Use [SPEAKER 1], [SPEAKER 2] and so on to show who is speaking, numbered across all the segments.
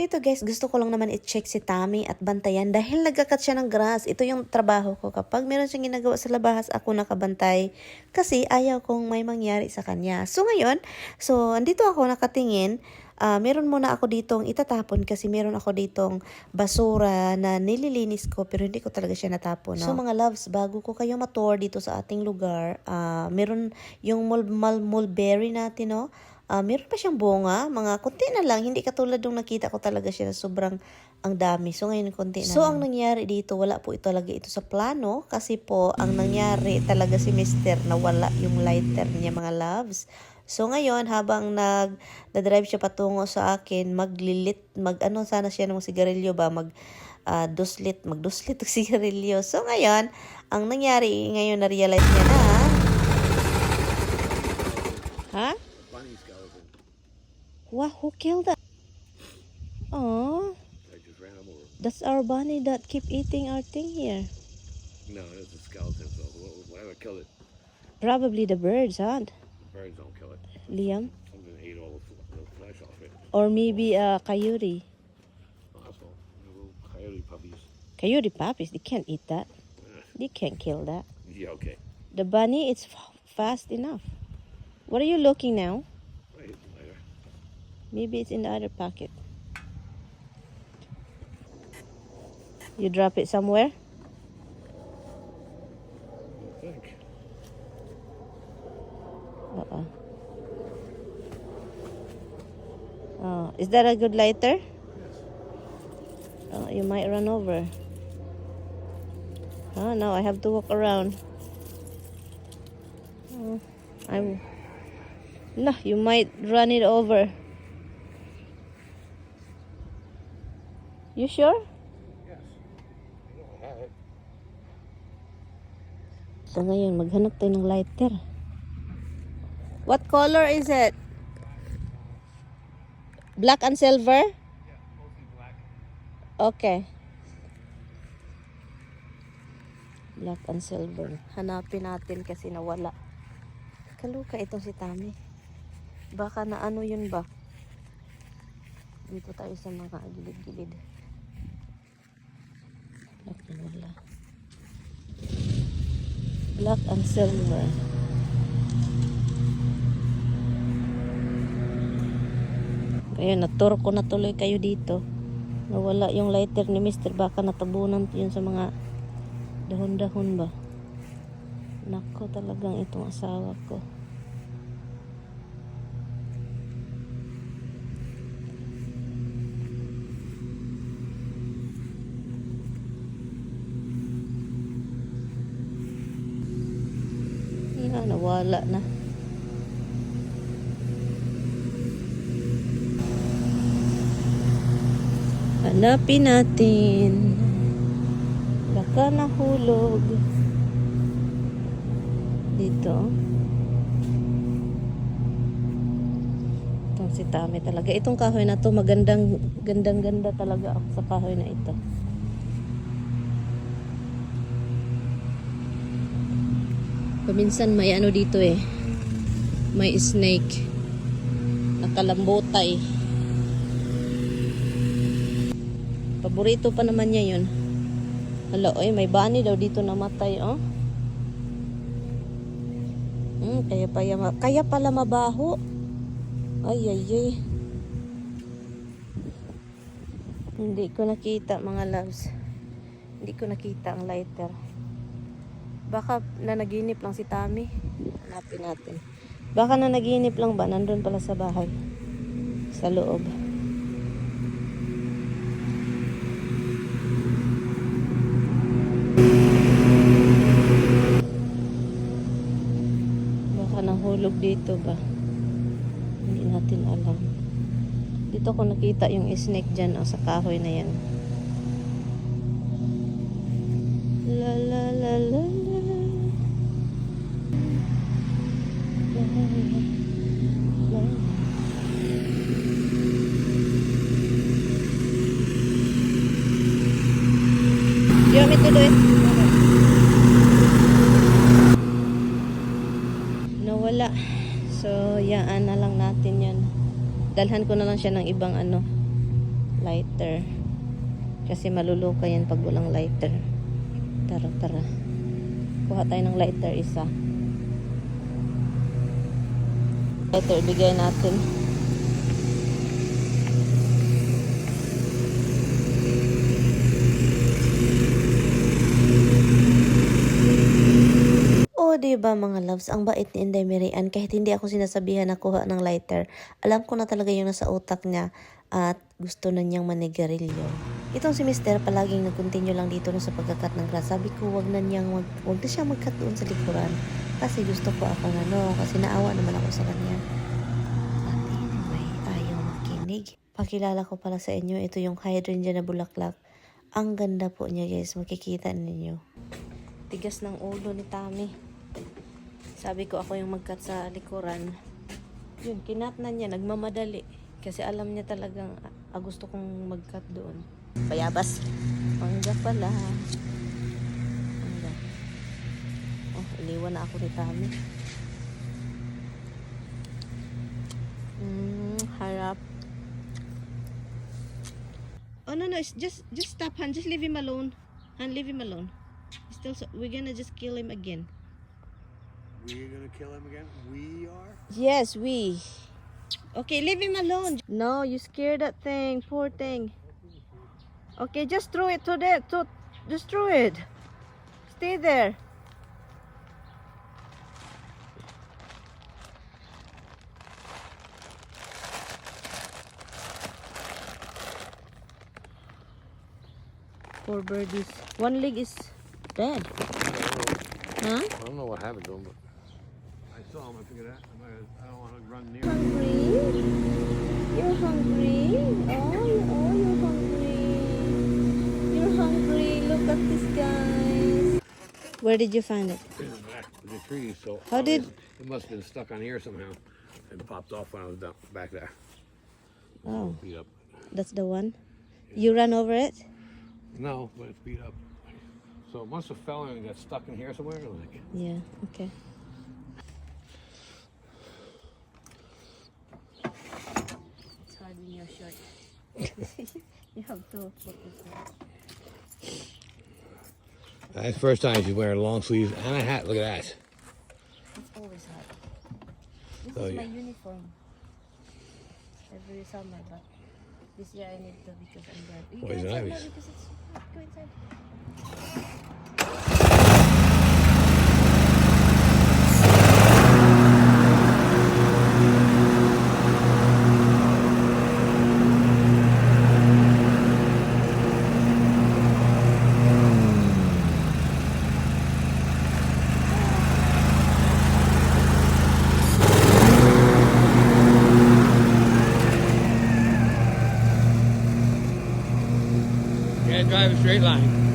[SPEAKER 1] ito guys, gusto ko lang naman i-check si Tommy at bantayan dahil nagkakat siya ng grass. Ito yung trabaho ko. Kapag meron siyang ginagawa sa labas, ako nakabantay kasi ayaw kong may mangyari sa kanya. So ngayon, andito ako nakatingin. Meron muna ako ditong itatapon kasi meron ako ditong basura na nililinis ko pero hindi ko talaga siya natapon. No? So mga loves, bago ko kayo ma-tour dito sa ating lugar, meron yung mulberry natin, no? Meron pa siyang bunga, mga konti na lang, hindi katulad nung nakita ko talaga siya na sobrang ang dami. So ngayon konti na lang. Ang nangyari dito, wala po ito talaga ito sa plano kasi po ang nangyari talaga si Mr. na wala yung lighter niya mga loves. So ngayon habang nag-drive siya patungo sa akin, mag-ano sana siya ng sigarilyo ba, magduslit ng sigarilyo. So ngayon, ang nangyari ngayon na-realize niya na, ha? Wow, who killed that? Oh,
[SPEAKER 2] I just ran him over.
[SPEAKER 1] that's our bunny that keep eating our thing here.
[SPEAKER 2] No, it's a skeleton. So whatever killed it,
[SPEAKER 1] Probably the birds, huh?
[SPEAKER 2] the birds don't kill it.
[SPEAKER 1] Liam?
[SPEAKER 2] Something ate all the flesh off it.
[SPEAKER 1] Or maybe a coyote.
[SPEAKER 2] Possible. Little coyote puppies.
[SPEAKER 1] Coyote puppies, they can't eat that. They can't kill that.
[SPEAKER 2] Yeah, okay.
[SPEAKER 1] The bunny, it's fast enough. What are you looking now?
[SPEAKER 2] I hit the lighter.
[SPEAKER 1] Maybe it's in the other pocket. You drop it somewhere?
[SPEAKER 2] I think.
[SPEAKER 1] Uh-oh. Oh, is that a good lighter? Oh, you might run over. Oh, no, I have to walk around. Oh, no, you might run it over. You sure?
[SPEAKER 2] Yes. I know I had it.
[SPEAKER 1] So ngayon, maghanap tayo ng lighter. What color is it? Black and silver?
[SPEAKER 2] Yeah, mostly black.
[SPEAKER 1] Okay. Black and silver. Hanapin natin kasi nawala. Kaluka itong si Tommy. Baka na ano yun ba? Dito tayo sa mga gilid-gilid. Wala. Black and silver. Ayun, naturo ko na tuloy kayo dito. Nawala yung lighter ni Mr. Baka natabunan yun sa mga dahon-dahon ba. Nako, talagang itong asawa ko. Nawala na. Hanapin natin. Baka nahulog. Dito. Itong si Tommy talaga. Itong kahoy na to, ganda talaga ako sa kahoy na ito. Paminsan may ano dito eh. May snake. Nakalambotay. Paborito pa naman niya yun. Hala, oy, may bunny daw dito namatay, oh. Kaya pala mabaho. Ay. Hindi ko nakita, mga loves. Hindi ko nakita ang lighter. Baka nanaginip lang si Tommy. Hanapin natin. Baka nanaginip lang ba? Nandun pala sa bahay. Sa loob. Baka nahulog dito ba? Hindi natin alam. Dito ko nakita yung snake dyan sa kahoy na yan. La la la la. You want me to do it? Nawala. So, yaan na lang natin yan. Dalhan ko na lang siya ng ibang ano. lighter. Kasi maluluka yan pag walang lighter. Tara, tara. Kuha tayo ng lighter isa. Lighter, bigay natin. O, diba mga loves, ang bait ni Inday Mirian kahit hindi ako sinasabihan na kuha ng lighter. Alam ko na talaga yung nasa utak niya at gusto na niyang manigarilyo. Itong si Mister palaging nag-continue lang dito sa pagkakat ng grass. Sabi ko wag na siya mag-cut doon sa likuran kasi gusto ko akong kasi naawa naman ako sa kanya. At anyway, ayaw makinig. Pakilala ko pala sa inyo, ito yung hydrangea na bulaklak. Ang ganda po niya guys, makikita ninyo. Tigas ng ulo ni Tami. Sabi ko ako yung mag-cut sa likuran. Yun, kinat na niya, nagmamadali. Kasi alam niya talagang gusto kong mag-cut doon. Bayabas. Mangga pala. Mangga. Oh, iniwan na ako ni Tami. Harap. Oh no, it's just stop, Han. Just leave him alone. Han, leave him alone. We're gonna just kill him again.
[SPEAKER 2] We're gonna kill him again? We are?
[SPEAKER 1] Yes, we. Okay, leave him alone. No, you scared that thing. Poor thing. Okay, just throw it to there. Just throw it. Stay there. Poor birdies. One leg is dead. Huh?
[SPEAKER 2] I don't know what happened to him, but I saw him. I figured out. I don't want to run near him.
[SPEAKER 1] Hungry? You're hungry? You're hungry. You're hungry. Look at this, guys. Where did you find it?
[SPEAKER 2] In the back of the tree, so
[SPEAKER 1] How did-
[SPEAKER 2] it must have been stuck on here somehow and popped off when I was down back there.
[SPEAKER 1] Oh,
[SPEAKER 2] Beat up.
[SPEAKER 1] that's the one. You ran over it?
[SPEAKER 2] No, but it's beat up. So it must have fell and got stuck in here somewhere. Like,
[SPEAKER 1] Yeah, okay. It's hard when you're short. You have to put this on.
[SPEAKER 2] that's the first time she's wearing long sleeves and a hat. Look at that.
[SPEAKER 1] It's always hard. This
[SPEAKER 2] Oh,
[SPEAKER 1] is my
[SPEAKER 2] yeah.
[SPEAKER 1] uniform. Every summer, but this year I need to because I'm there. You
[SPEAKER 2] Poison
[SPEAKER 1] go inside
[SPEAKER 2] ivy.
[SPEAKER 1] now because it's hot. Go inside.
[SPEAKER 2] You gotta drive a straight line.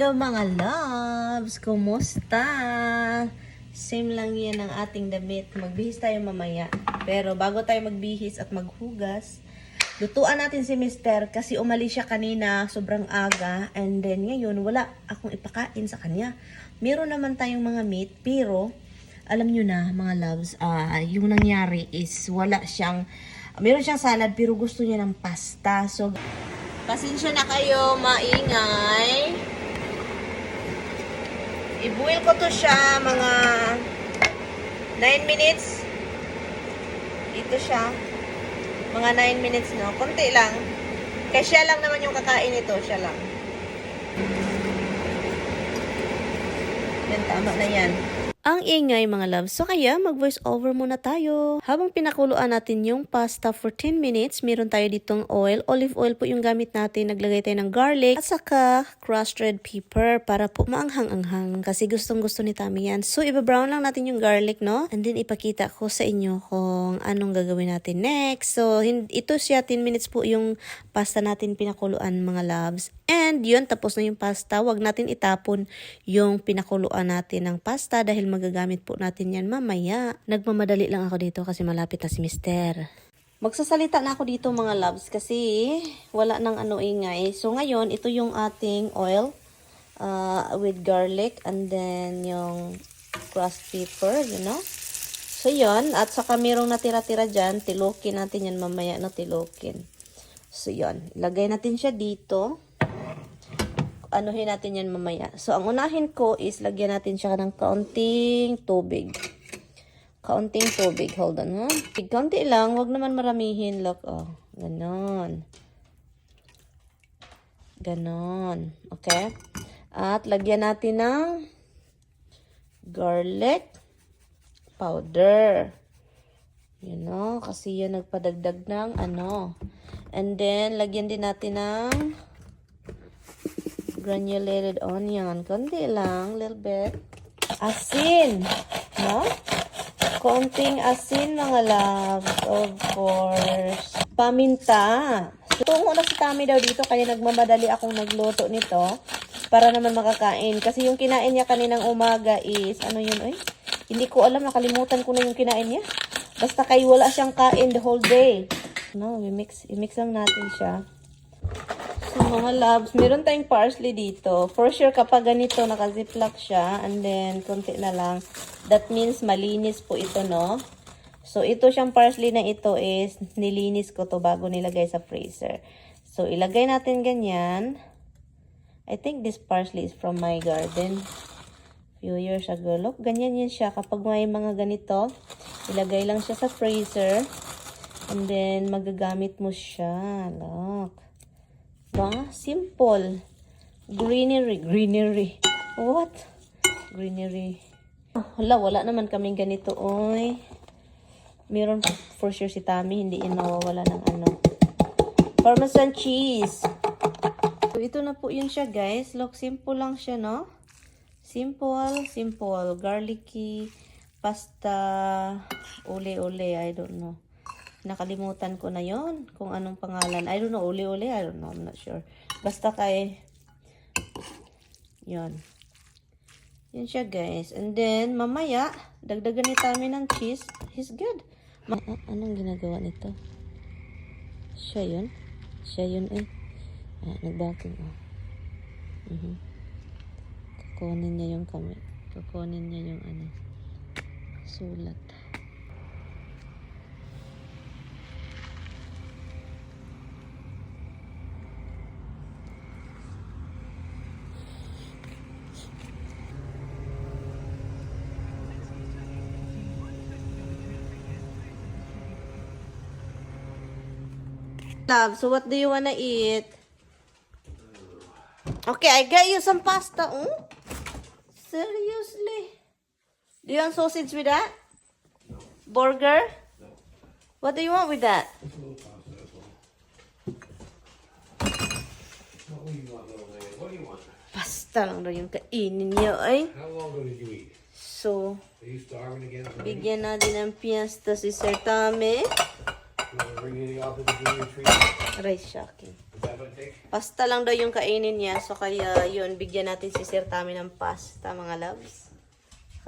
[SPEAKER 1] Hello mga loves! Kumusta? Same lang yan ang ating damit. Magbihis tayo mamaya. Pero bago tayo magbihis at maghugas, lutuan natin si Mister kasi umalis siya kanina sobrang aga. And then ngayon wala akong ipakain sa kanya. Meron naman tayong mga meat pero alam nyo na mga loves, yung nangyari is meron siyang salad pero gusto niya ng pasta. So, pasensya na kayo, maingay. I-boil ko to siya mga 9 minutes. Ito siya. Mga 9 minutes, no? Konti lang. Kaya siya lang naman yung kakain ito. Siya lang. Yan, tama na yan. Ang ingay mga loves. So kaya mag-voice over muna tayo. Habang pinakuluan natin yung pasta for 10 minutes, meron tayo ditong oil. Olive oil po yung gamit natin. Naglagay tayo ng garlic at saka crushed red pepper para po maanghang-anghang. Kasi gustong-gusto ni Tami yan. So iba-brown lang natin yung garlic, no? And then ipakita ko sa inyo kung anong gagawin natin next. So ito siya 10 minutes po yung pasta natin pinakuluan mga loves. And yun, tapos na yung pasta. Huwag natin itapon yung pinakuluan natin ng pasta dahil magagamit po natin yan mamaya. Nagmamadali lang ako dito kasi malapit na si Mister. Magsasalita na ako dito mga loves kasi wala nang ingay. So ngayon, ito yung ating oil with garlic and then yung crushed pepper, you know. So yun, at saka merong natira-tira dyan, tilukin natin yan mamaya, no, tilukin. So yun, ilagay natin siya dito. Anuhin natin yan mamaya. So, ang unahin ko is lagyan natin siya ng kaunting tubig. Kaunting tubig. Hold on, ha? Kaunti lang. Huwag naman maramihin. Look, oh. Ganon. Ganon. Okay? At lagyan natin ng garlic powder. You know, kasi yun nagpadagdag ng ano. And then, lagyan din natin ng granulated onion. Konti lang, little bit. Asin, no? Konting asin, mga loves, of course. Paminta. So, tungo na si Tami daw dito, kaya nagmamadali akong nagluto nito para naman makakain. Kasi yung kinain niya kaninang umaga is, ano yun, eh? Hindi ko alam, nakalimutan ko na yung kinain niya. Basta kay wala siyang kain the whole day. No, i-mix lang natin siya. So, mga loves, meron tayong parsley dito. For sure, kapag ganito, naka-ziplock siya, and then, konti na lang, that means malinis po ito, no? So, ito siyang parsley na ito is, nilinis ko to bago nilagay sa freezer. So, ilagay natin ganyan. I think this parsley is from my garden. Few years ago. Look, ganyan yan siya. Kapag may mga ganito, ilagay lang siya sa freezer. And then, magagamit mo siya. Look. Ba? Simple. Greenery. What? Greenery. Wala naman kaming ganito, oy. Meron for sure si Tami, hindi yan mawawala ng ano. Parmesan cheese. So, ito na po yun siya, guys. Look, simple lang siya, no? Simple. Garlicky, pasta, ule, I don't know. Nakalimutan ko na yon kung anong pangalan. I don't know, uli, I don't know, I'm not sure. Basta kay, yon. Yun siya, guys. And then, mamaya, dagdagan ni Tami ng cheese. He's good. Anong ginagawa nito? Siya yun eh. Nagbaking, oh. Kukunin niya yung kamay. Kukunin niya yung ano, sulat. Love, so what do you wanna eat? Okay, I got you some pasta. Seriously? Do you want sausage with that? Burger? What do you want with that?
[SPEAKER 2] What do you want, little lady? What do you want?
[SPEAKER 1] Pasta lang daw yung kainin niyo, ay.
[SPEAKER 2] How long ago did you eat?
[SPEAKER 1] So,
[SPEAKER 2] Are you starving again?
[SPEAKER 1] bigyan natin ng piyesta si Sir Tami.
[SPEAKER 2] You want to bring anything off of the junior tree?
[SPEAKER 1] Rice shocking.
[SPEAKER 2] Is that what it takes?
[SPEAKER 1] Pasta lang daw yung kainin niya. So, kaya yun, bigyan natin si Sir Tami ng pasta, mga loves.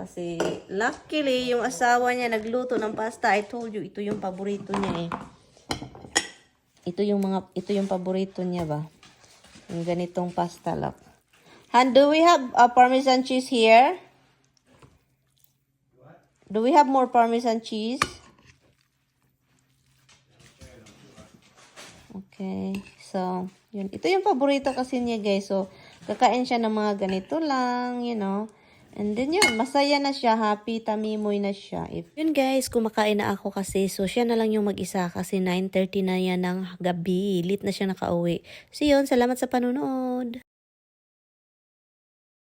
[SPEAKER 1] Kasi, luckily, yung asawa niya nagluto ng pasta. I told you, ito yung paborito niya eh. Ito yung paborito niya ba? Yung ganitong pasta, look. And do we have Parmesan cheese here? Do we have more Parmesan cheese? Okay. So, yun. Ito yung paborito kasi niya, guys. So, kakain siya ng mga ganito lang, you know. And then yun, masaya na siya, happy, tamimoy na siya. Yun guys, kumakain na ako kasi, so siya na lang yung mag-isa kasi 9:30 na yan ng gabi. Late na siya nakauwi. So yun, salamat sa panunood.